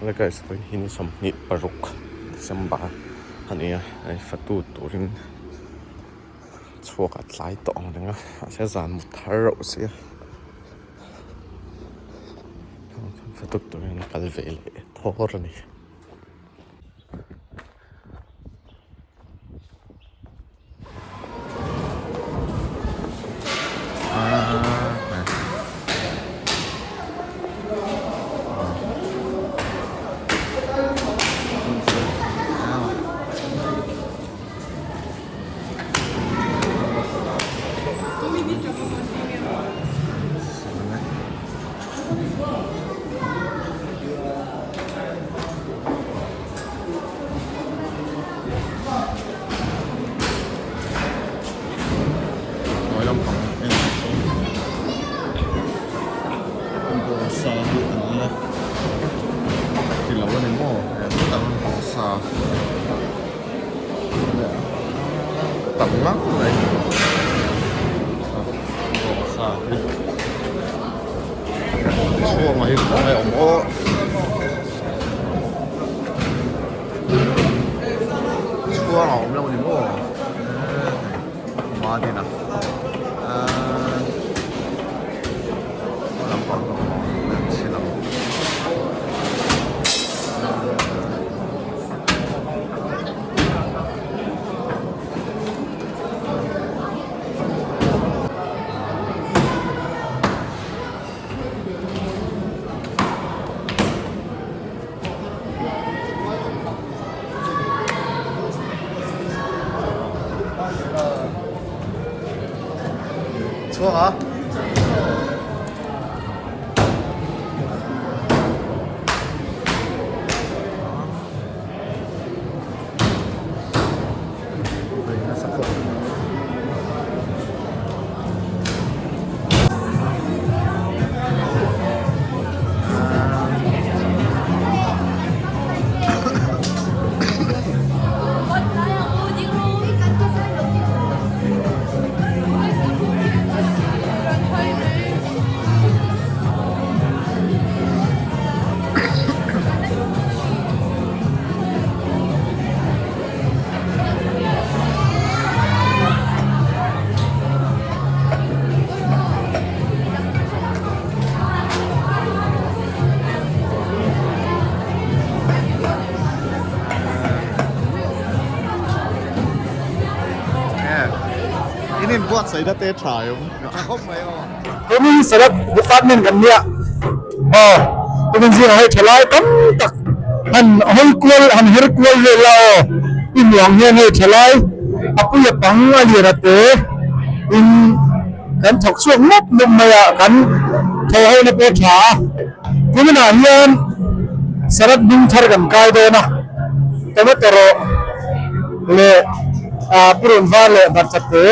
Hello guys vawiin hi ni 26 December a ni a hei fatu turin chhuak a tlai tawh ang reng a mahse zan mut thar reuh sia fatu turin a kal ve leh thawr a ni. Hnuai lampang en ah sawn bawngsa hi an la ti lo a ni maw hetah bawngsa tam ngang mai bawngsa hi chhuangah hi khawnge awm aw. Chhuang a awm lo ni maw Madina ahh lampang ka hmu ang chhi lo. Chhuak a. In inbuatsaihna te tha em? Tha khawp mai aw. Tumin Salat department kan nia aw tumin zingah hei thalai tam tak han hawi kual han her kual vel la aw i hmuh ang hian hei thalai a puia pang a lian a te in kan thawk chhuak mup mup mai a kan thaw ho na pawh a tha a kuminah hian Salat hming thar kan kai dawn a tomato rawh leh ah purun var leh hmarcha te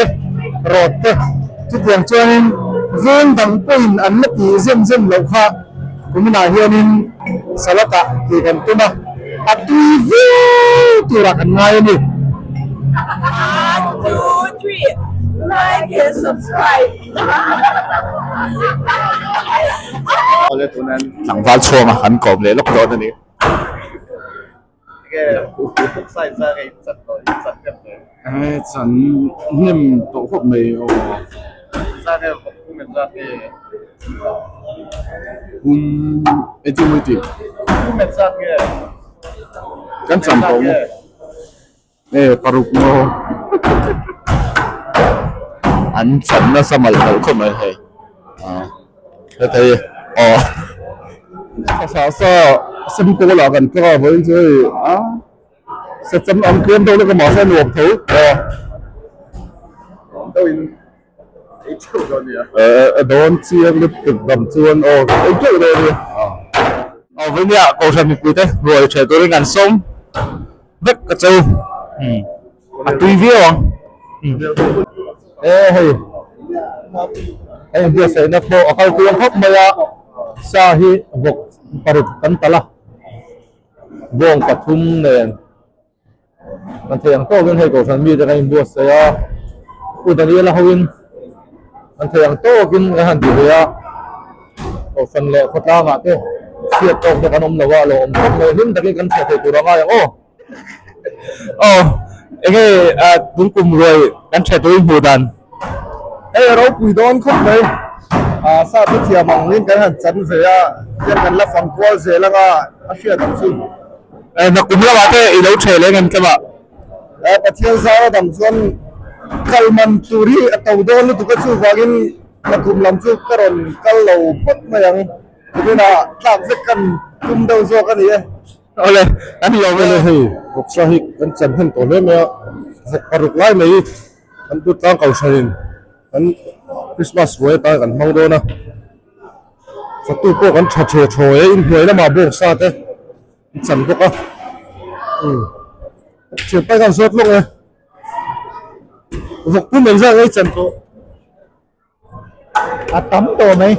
rawt te. Chutiang chuanin veng dang pawhin an la tih zem zem loh kha kuminah hianin salad ah tih kan tum a, a tui viau turah kan ngai a ni. One, two, three, like and subscribe. Tlangval chhuanga kan kawm leh lawk dawn a ni. Chan hnem tawh khawp mai aw. Pum engtin maw i tih? Kan chan tawh maw? E paruk maw? An chan nasa malh malh khawp mai hei. Heta hi aw sa sa sem pawl ah kan tlak a vawiin chu hei a sa cham ang tlem deuh lek a mahse a nuam tho aw a dawn chiang lutuk dam chuan aw ei teuh dawn a ni aw vawiin ah kohhran mipui te ruai ṭheh turin kan sawm vek a cho a tui viau ang e hei hei biasaihna pawh a kal kuang khawp mai a sa hi vawk paruk kan talh a bawng pathum nen kan thei ang tawkin hei kohhran mite kan inbuatsaih a u Daniela hoin kan thei ang tawkin kan han ti ve a kohhran leh khawtlangah te. Chhiat tawk te kan awm lo a, a lo awm khawp mai. Hlim takin kan chhiat thei tur a ngai ang aw. Aw, enge tun kum ruai kan chhiat tur in hmuh dan? Hei a ropui dawn khawp mai. Sa te thiam ang in kan han chan ve a, hian kan la fang kual zel anga a hriat ang chu. Nakum lamah te i lo chhe leh ngem tlem a? Pathian zara dang chuan kal man tur hi a to dawn lutuk a, chuvangin nakum lam chu ka rawn kal lo phawt mai ang. Kuminah tlak vek kan tum deuh zawk a ni e. Awle, kan lawm e. Hei vawksa hi kan chan hnem tawh hle mai a, vawk paruk lai mai kan tut tlang ko hranin kan Christmas ruai atan kan hmang dawn a, fatu pawh kan tha the thaw e, inhnuai lamah bawngsa te an chan bawk a, umm thian pai khan zawt lawk e, vawk pum engzat nge i chan tawh? A tam tawh mai.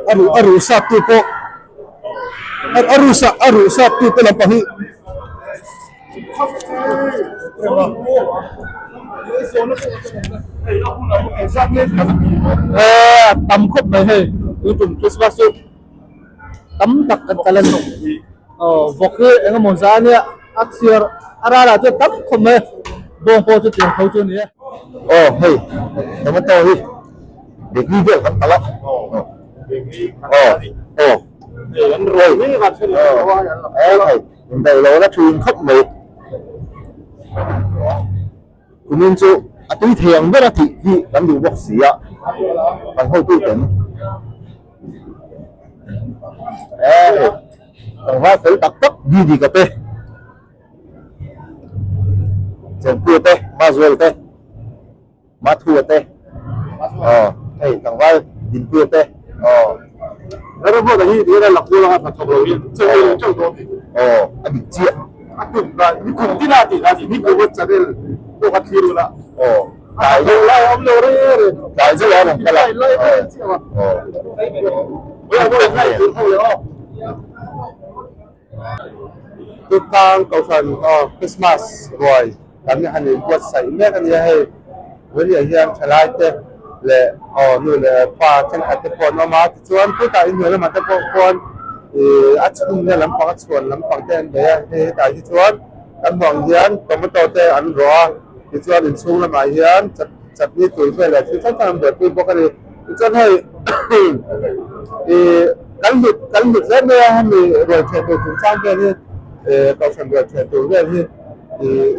A ruh a ruh sat tu pawh a ruh sa a ruh sat tu te lampang hi Eh a tam khawp mai hei tun tum Christmas chu tam tak kan kal a ni. Aw vawk hi eng emaw zan nia a chhiar a ralah chuan tam khawp mai bawng pawh chu tiang tho chu a ni e. Aw hei tomato hi bakery vel kan kalh a aw aw aw hei indaih lo la thin khawp mai kumin chu a tui thei ang ber a tih hi kan duh bawk si a kan hotu ten. Hei tlangval fel tak tak Didi ka pe Chengpuia te Mazual te Mathua te aw hei tlangval Dinpuia te aw aw a dik chiah aw tlai deuh lai awm lo reng reng tlai deuh a rawn kal a Tutang Kohhran aw Christmas ruai kan han inbuatsaih mek a nia hei Vawliah hian thalai te leh aw nu leh pa thenkhat te pawh an awm a tichuan chutah inhnuai lamah te pawh khuan ih a chhunna lampang a chhuan lampang te an bei a hei hetah hi chuan kan hmuh ang hian tomato te an rawh a. Tichuan inchhung lamah hian chutney tur vel leh thil hrang hrang an buaipui bawk a ni. Tichuan hei ih kan hlut kan hlut hle mai a hemi ruai theh tur chungchang vel hi ih kohhran ruai theh tur vel hi ih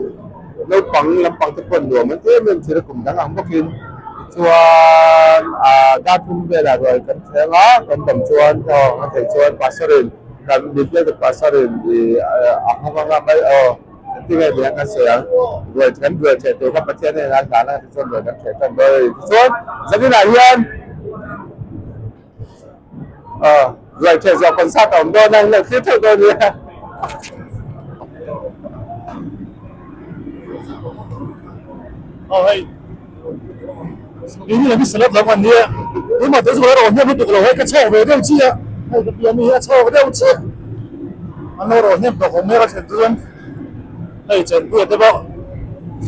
naupang lampang te pawh nuam an ti em em thin a kum dang ang bawkin tichuan ah dar thum velah ruai kan thleng a kan dam chuan aw a theih chuan pastor in kan bible pastor in ih a hawng anga mai aw. Engtin nge niang kan sawi ang? Ruai kan ruai theh tur kha Pathian hnenah a hlan a, tichuan ruai kan theh tan dawn a ni. Tichuan zaninah hian aw ruai theh zawh concert a awm dawn a, in lo thlir theuh dawn nia. Aw hei ini lam hi salad lam an nia tunah te chu a rawn hnem lutuk lo hei ka chhawk ve deuh chiah hei ka pian hi a chhawk deuh chiah an lo rawn hnem tawh khawp mai a thlen chu chuan hei chenpuia te pawh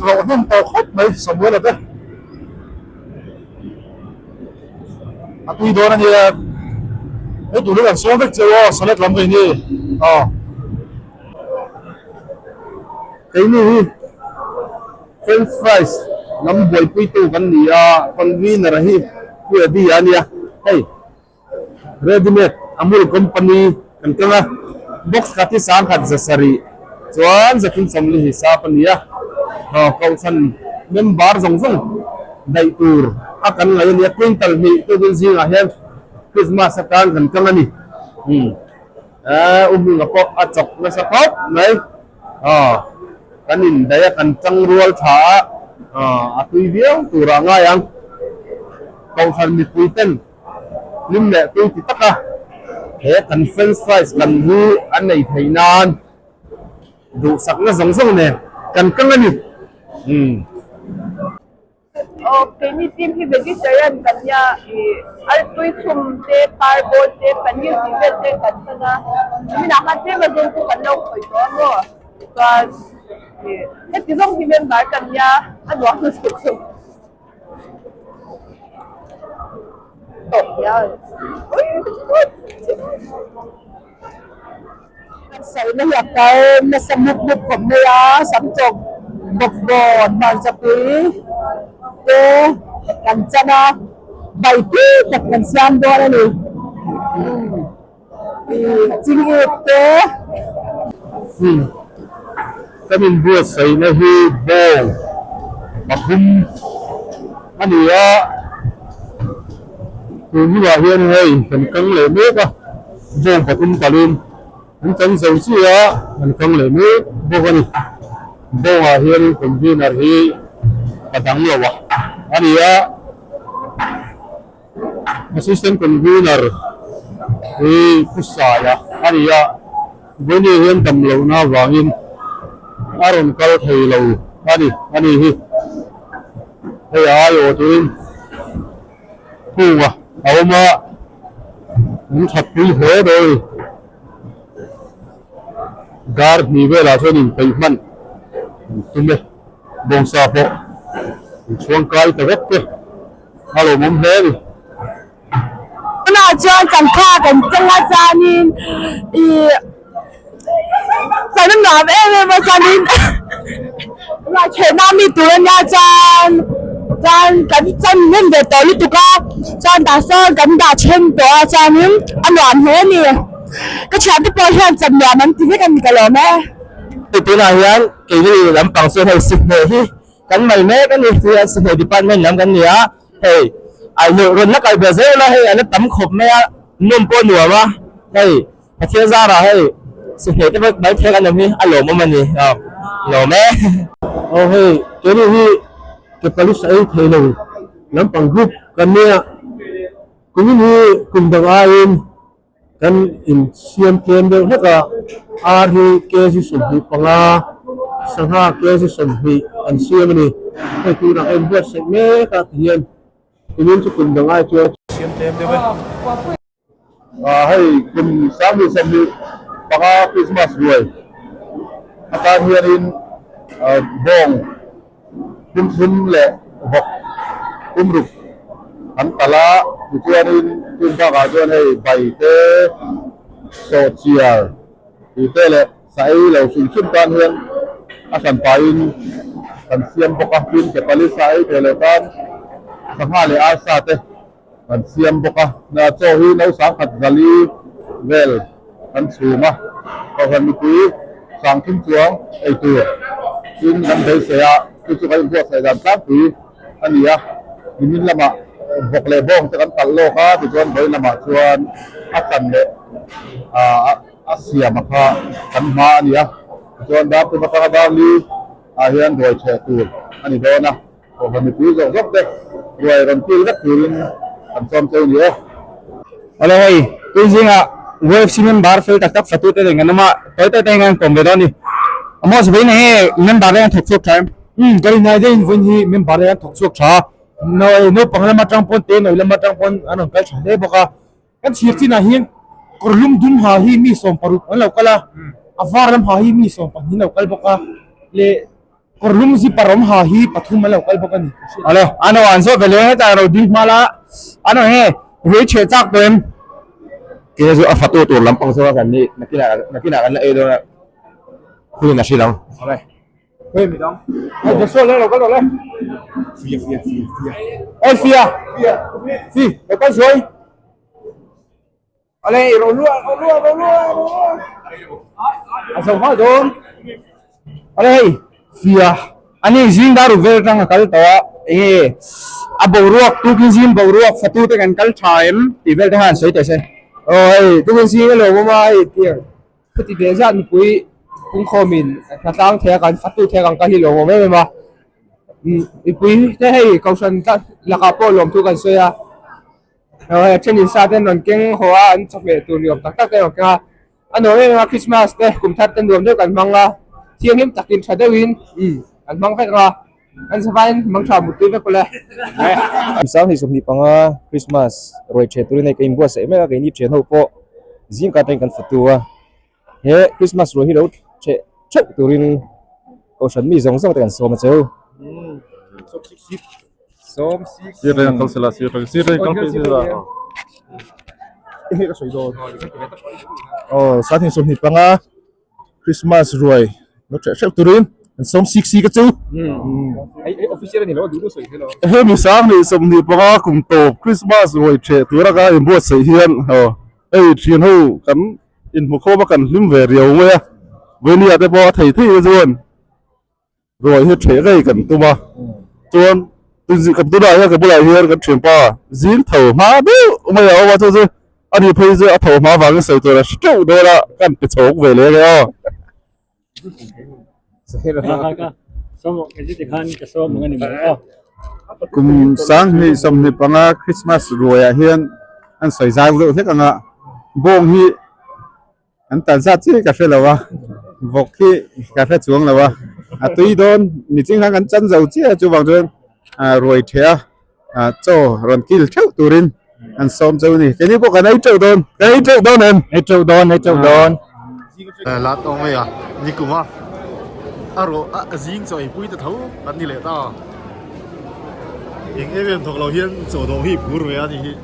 rawn hnem tawh khawp mai Samuela te a tui dawn a nia hei tur hi kan sawm vek cheu aw salad lam vei ni aw Keini hi French fries lam buaipuitu kan ni a, convener hi Pu Eddie a nia, hei ready made Amul company kan kang a, box khat hi sangkhat za sarih chuan zathum sawmli hisap a ni a, aw kohhran member zawng zawng daih tur a kan ngaih a nia, quintal hnih tukin zingah hian Christmas atan kan kang a ni, umm u Hminga pawh a chawk nasa khawp mai. Aw, kan indaih a, kan tang rual tha a, aw, a tui viau tur ah ngai ang. Kohhran mipui ten hlim leh tui ti tak a, he kan french fries kan hi an nei theih nan duhsakna zawng zawng nen kan kang a ni. Umm. Aw keini team hi vegetarian kan nia ih artui chhum te parbawl te paneer tih vel te kan chan a niminah khan tlem a zawng chu kan lo khawih tawh a maw chuan ih heti zawng hi member kan nia a nuam lutuk. Saina hi a kal nasa mup mup khawp mai a, sam chawk bawk bawn hmarchapui te kan chan a, bai tui tak kan siam dawn a ni. Ih ching ip te. Kan inbuatsaihna hi bawng pathum a ni a, tun hunah hian hei kan kang leh mek a, bawng pathum kalin an chan zo chiah a, kan kang leh mek bawk a ni. Bawngah hianin convener hi a dang lo a a ni a. Assistant Convener hi Pu Saia a ni a, Vawinia hian dam lohna avangin a rawn kal thei lo a ni a ni hi. Hei a aiawh turin Kunga a awm a, an thatpui hle dawn a ni. Dar hnih velah chuan inpeih hman an tum e, bawngsa pawh an chhuang kai ta vek te. A lawmawm hle a ni. Tunah chuan changkha kan cheng a chuanin ih chan a nuam em em a chuanin ruahchhehna mi tur ania chuan chuan kan chan hnem ve tawh lutuk a chuan tah sawn kan dah then tawh a chuanin a nuam hle a ni ka thiante pawh hian chan nuam an ti vek a ni ka lawm e. Tunah hian keini lampang chuan hei sikhneh hi Kan mal mek a ni tih a sihneh department lam kan ni a, hei a luh rawn la kal ve zel a, hei a la tam khawp mai a, nawm pawh a nuam a, hei Pathian zarah hei sihneh te pawh mai phek an awm hi a lawmawm a ni, lawm e. Aw hei keini hi ke palis a ei thei lo lampang group kan nia, kumin hi kum dang aiin Kan insiam tlem deuh hlek a, ar hi kg 25, sangha kg 20 an siam a ni. Hei tunah ka inbuatsaih mek a ti hian kumin chu kum dang ai chuan. Siam tlem deuh e. Hei kum 2025 Christmas ruai atan hianin bawng Kum thum leh vawk kum ruk an talh a, tichuanin chung bakah chuan hei bai te, sawhchiar tih te leh sa ei lo hrim hrim tan hian a hran pahin kan siam bawk a, tin ke pali sa ei thei lo tan sangha leh arsa te kan siam bawk a, chaw hi no sangkhat zali vel kan chhum a, kohhran mipui sang thum chuang ei tur tin kan beisei a, chu chu kan inbuatsaih dan tlangpui a ni a, nimin lamah vawk leh bawng te kan talh lawk a, tichuan vawiin lamah chuan a chan leh a siam a kha kan hma a ni a, tichuan dar tum atanga dar li ah hian ruai chheh tur a ni dawn a. Kohhran mipui zawk zawk te ruai rawn kil vek turin kan sawm cheu ni e. Awle hei, tun zingah UFC member fel tak tak fatu te nen kan awm a, tawi tawi te hian kan kawm ve dawn a ni. Amos vawiin eng nge member te an thawk chhuak tha em? Umm, ka rinai deuhin vawiin hi member te an thawk chhuak tha a, naupang lam atang pawn te nawi lam atang pawn an rawn kal tha hle bawk a. Kan chhir chinah hian kawr lum dum ha hi mi 60 an lo kal a, a var lam ha hi mi 12 an lo kal bawk a, leh kawr lum zipper awm ha hi pathum an lo kal bawk a ni. Alo, ano an zawh ve leh hetah ro ding hma la, ano he rui chhe chak tawh em? Kei chu a fatu tur lampang zawk a kan nih, nakinah nakinah kan la ei dawn a, khuin a hrilh ang. Hei mi dang. Hei Joshua le lo kal rawh le. Fia fia fia fia. Oi fia. Fia. Fi, lo kal suai. Ale ro lua ro lua ro lua ro lua. A zo hma dawn. Ale hei fia. Ani zing dar vel tang a kal tawh a. Enge a boruak tukin zing boruak fatu te kan kal tha em tih vel te khan sawi teh se. Aw hei tukin zing a lo awm a hei tiang. Khati ve zat mipui pungkhawmin hnatlang thei a kan fatu thei a kan kal hi lawmawm em em a mipui te hei kohhran lakah pawh lawmthu kan sawi a a then in sa te an rawn keng haw a an chawhmeh tur ni awm tak tak te an rawn keng a a nuam em em a Christmas te kum thar te nuam deuh kan hmang a thianghlim takin tha deuhin an hmang vek ang a an zavaiin hmang tha mutpui vek awle. 2025 Christmas ruai ṭhe turin hei ka inbuatsaih mek a keini ṭhian ho pawh zingka atangin kan fatu a he Christmas ruai hi lo ṭheh ṭheuh turin kohhran mi zawng zawng te kan sawm a cheu. Enge ka sawi dawn? Aw sanghnih 25 Christmas ruai lo hreh hreuh turin an sawm sik sik a chu. Hemi sanghnih 25 kum tawp Christmas ruai hreh tura ka inbuatsaih hian aw hei thian ho kan inhmu khawm a kan hlim ve riau mai a Venia te pawh a thei thei te chuan. Ruai hi ṭheh ngei kan tum a, chuan kan tunah hian ka bulah hian kan ṭhianpa zing tho hma deuh mai a awm a, chu chu a ni phei chu a tho hma vangin sawi tur a hre ṭeuh dawn a, kan pe chhawk ve leh ang e aw. Kum 2025 Christmas ruaiah hian an sawi zau deuh hlek ang a, bawng hi An tan zat chiah hi ka hre lo a, vawk hi ka hre chuang lo a, a tui dawn miching khan kan chan zo chiah a chuvang chuan ah ruai theh a ah chaw rawn kil theuh turin an sawm cheu a ni keini pawh kan ei teuh dawn kan ei teuh dawn em? Ei teuh dawn ei teuh dawn. La tawng mai a nikum a a rawh a zing chaw ei pui ta tho kan ni leh ta eng em em thawk lo hian chaw dawh hi phur ve a ni hi.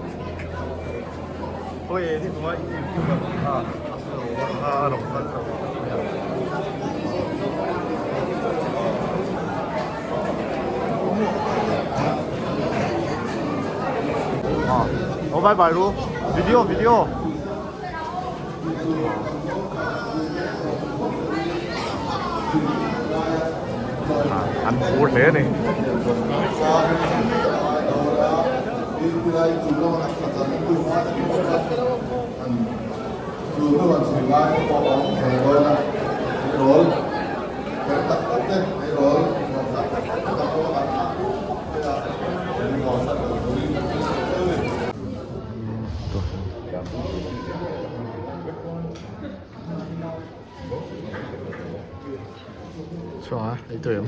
Bye bye ru video video an phur hle a ni. Chhuang a, ei tawh em?